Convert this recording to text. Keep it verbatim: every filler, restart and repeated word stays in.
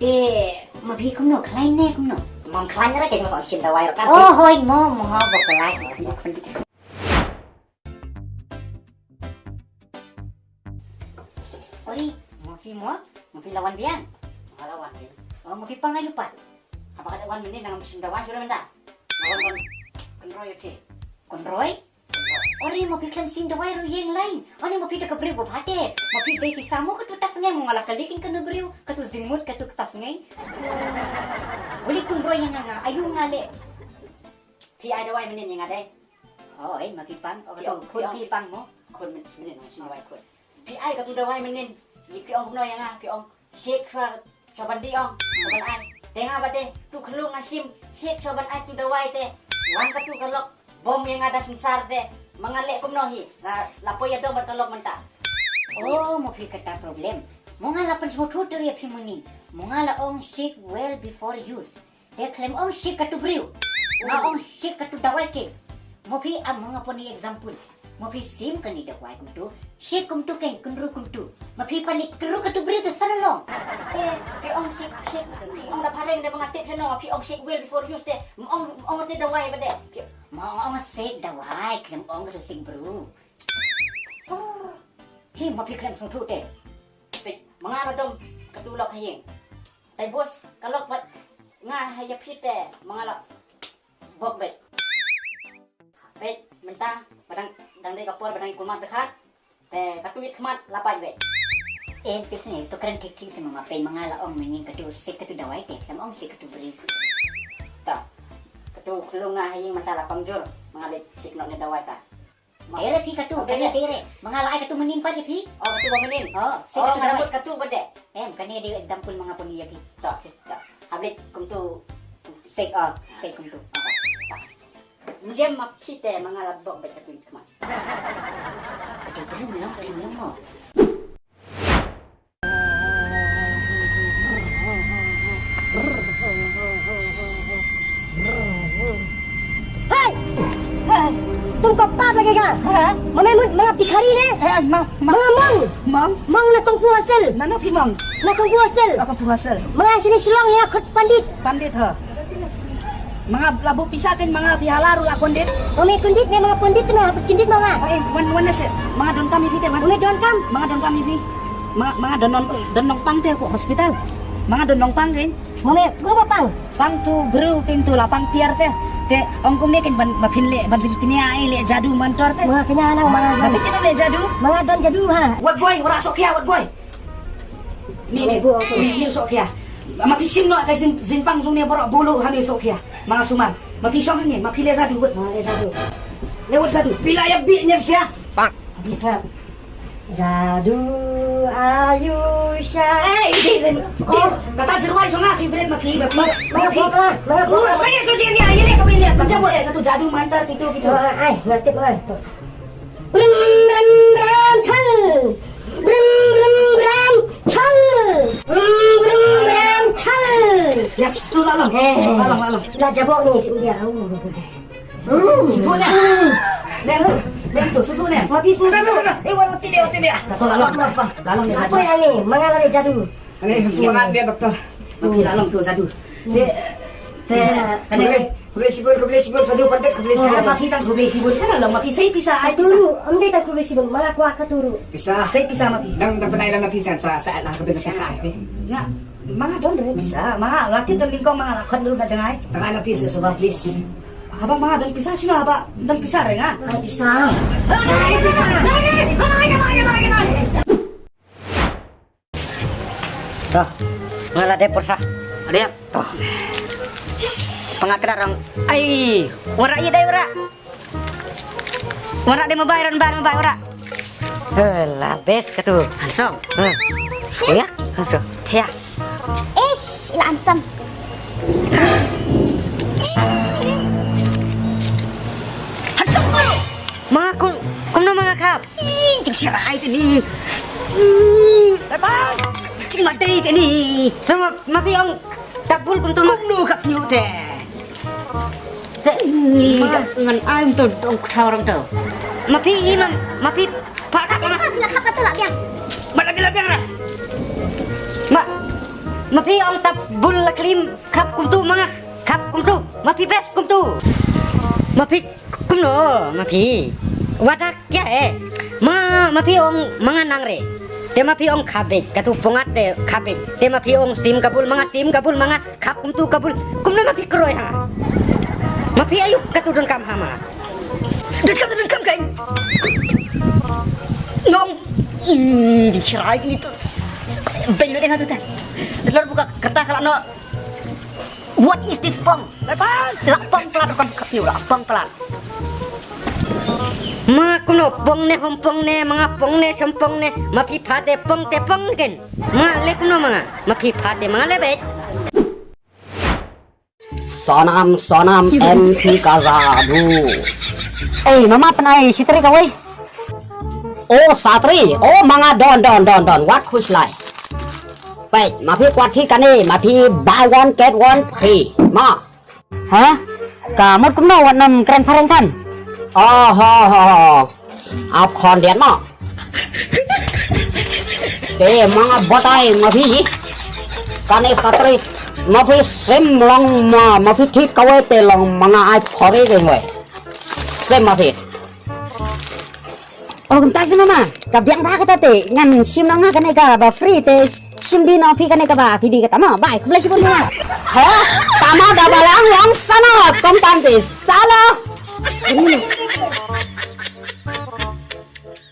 Te, ma phi kumno, khlaiñ ne kumno? Ngam khlaiñ re, te nga shu shim dawai ruh ka. Oh, hooid mo, mo nga ba khlaiñ. Ori, ma phi mo, ma phi la wan biang? Nga la wan biang. Oh, ma phi pang aïu pat? Haba ka dei wan mynnin nang shim dawai shuh mynta. Nga wan ban kynroi ïa phi. Kynroi? Ori, ma phi khlem shim dawai ruh ïeng lain. Ani ma phi te ka briew ba bha te. Ma phi dei shisha mo katu tasngi mo nga la kylli ïa kano briew. Katu jingmut katu tasngi. Uli kynroi ïa nga nga. Aïu nga leh. Phi ai dawai mynnin ïa nga dei. Oi, ma phi pang. Oh, katu khun phi pang mo. Khun mynnin nang shim dawai khun. Phi ai katu dawai mynnin. Ni phi ong kumno ïa nga, phi ong. Shake shuwa, shuwa ban dih ong, shuwa ban ai. Te nga ba te, tu khlung nga shim, shake shuwa ban ai tu dawai te. Wan katu ka lok, bom ïa nga da synsar te. Ma nga leh kumno hi, la, la poi ïa dom bad ka lok mynta. Oh, mo phi kata problem. Mo nga la pynsngewthuh ter ïa phi mynnin. Mo nga la ong shake well before use. Te khlem ong shake katu briew. Nga ong shake katu dawai ke. Mo phi am nga pon example. Mo phi shim kane dawai kumtu. Shake kumtu ke kynru kumtu. Ma phi palik kynru katu briew tu sana long. Te phi ong shake shake. Phi ong da phareng da ma nga tip sana. Phi ong shake well before use te. Ong ong te dawai ba de. Phi ma ong shake dawai khlem ong katu shake briew. Chi ma phi khlem sngewthuh te. Phi ma nga ba dom katu lok ha ïing. Te bus ka lok bad nga ha ïa phi te ma nga la bok bad. Peit mynta ba dang dang dei ka por ba dang kulmar dkhar. Te katu it khmat la pait bad. Em pis ni tu kren thik thik sima ma peit ma nga la ong mynnin katu sik katu dawai te lam ong sik katu bri. Ta katu khlung nga ha ïing mynta la pang jur ma nga leit sik nok ne dawai ta. Dei re phi katu, kane dei re. Ma nga la ai katu mynnin pat ïa phi. Oh, katu ba mynnin. Oh, sik katu ba mynnin. Katu ba dei. Em, kane dei example ma nga pynïa ïa phi. To, to. Hablik kumtu. Sik, oh, sik kumtu. Njem ma phi te ma nga la bok bad katu ïa kman. Katu belum lah, belum lah. Hey! Hey! Tum ko pa lagi ka? Ha? Mama mut manga pikhari ne? Eh, ma, ma. Manga mong. Mong? Mong na kung fu hostel. Na no phi mong? Na kung fu hostel. Na kung fu hostel. Manga sini Shillong ya khut pandit. Pandit ha. Manga labu pisa kan manga bihala ru la kondit. Ome kondit ne manga kondit na kondit manga. Ai wan wan nase manga don kam ifi te wan. Ome don kam. Manga don kam ifi. Manga manga don non don nong pang te ko hospital. Manga don nong pang kan. Ome ko ba pang. Pang tu bru kan tu la pang tiar te. Te ong kum ne kan ban ma phin le ban phin tinia ai le jadu mantor te. Manga kenya na manga. Ma phin le jadu. Manga don jadu ha. Wat boy wara sok ya wat boy. Ni ni ni ni sok khia. Ma phi shim noh ka jin jin pang jong ne borok bulu ha ni sok khia. Ma sumar. Ma phi shong ni ma phi le jadu wet. Ma le jadu. Le wet jadu. Pila ya bi nyem sia. Pak. Bisa. Jadu ayu sha. Eh, ini ben. Oh, kata seruai shong ah, fi ben ma phi ma phi. Ma phi. Ma phi. Saya so dia ni ayo le ka ben le. Macam boleh kata jadu mantar gitu gitu. Ai, ngatip ai. Brum brum brum chal. Brum brum brum chal. Brum brum brum chal. Yes, tu la long. Eh. La long la long. La jabok ni sini dia. Oh. Susu ni. Ni tu, ni tu susu ni. Habis ni. Eh, wala ti dia, ti dia. Tak tahu la long. La long ni. Apa yang ni? Mana ada jadu? Ani, semangat dia doktor. Okey, la long tu jadu. Te te kane. Khublei shibun, khublei shibun, sadhu pandit, khublei shibun. Ma phi tang khublei shibun, sa la long ma phi sei pisa ai pisa. Turu, am dei tang khublei shibun, ma la kwah ka turu. Pisa. Sei pisa ma phi. Dang dang pynai dang ma phi sa sa sa la ka pisa ai phi. Ya, ma nga don re pisa, ma nga la tip don lyngkong ma nga la khot ruh na jngai. Tang ai ma phi sa suba please. Haba ma nga don pisa shuh haba don pisa re nga. Ai pisa. To. Nga la dep pyrsa. Dep. To. Panga kena rong. Ai, wara i dai wara. Wara de mabai ran bar mabai wara. Eh, la bes katu. Handsome. Hmm. Koyak. Handsome. Thias. Ish, la handsome. Handsome baru. Manga kum, kumno manga khap? Ih, jing shirai te ni. Ih. Jing madai te ni. Nama ma phi ong tabul kum tu. Kumno khap nyu te. Te ih, ngan ai tu dong kthau rong tu. Ma phi i ma, ma phi pa khap ma. Bila khap tu la biang. Ma la bila biang ra. Ma. Ma phi ong tap bul la klim khap kumtu ma nga khap kumtu. Ma phi best kumtu. Ma phi kumno ma phi. Wadak ya eh. Ma ma phi ong ma nga nang re. Te ma phi ong khabej katu pongat te khabej. Te ma phi ong sim kabul ma nga sim kabul ma nga khap kumtu kabul. Kumno ma phi kroi ha. Ma phi ayuk katu don kam ha ma nga. Don kam don kam kai. Nong. Ih, jing chirai ni tu. Ben lo deh tu ta. Delor buka kertas kalau no. What is this pong? Lah pong pelat kon kap siu lah pong pelat. Ma kumno pong ne hom pong ne ma nga pong ne chom pong ne ma phi pha te pong te pong ken. Ma le kumno ma nga ma phi pha te ma nga le be. Sonam sonam M P ka za du. Eh mama pnai sitri ka wei. Oh satri, oh ma nga don don don don wat khuslai. Peit ma phi kwat thi kane ma phi buy one get one free ma. Ha? Ka mut kumno wat nam kren phareng kan? Oh ho ho ho. Ap khon dian ma. Te ma nga batai ma phi. Kane satri ma phi sim long ma ma phi thi kawei te long ma nga ai phori ding wei. Sim ma phi. Oh kumta si mama. Ka biang ba kata te ngan sim long nga kane ka ba free te sim di no phi kane ka ba phi di kata ma bai khublei shibun ma. Ha? Tama da balang long sana kumtan te sala.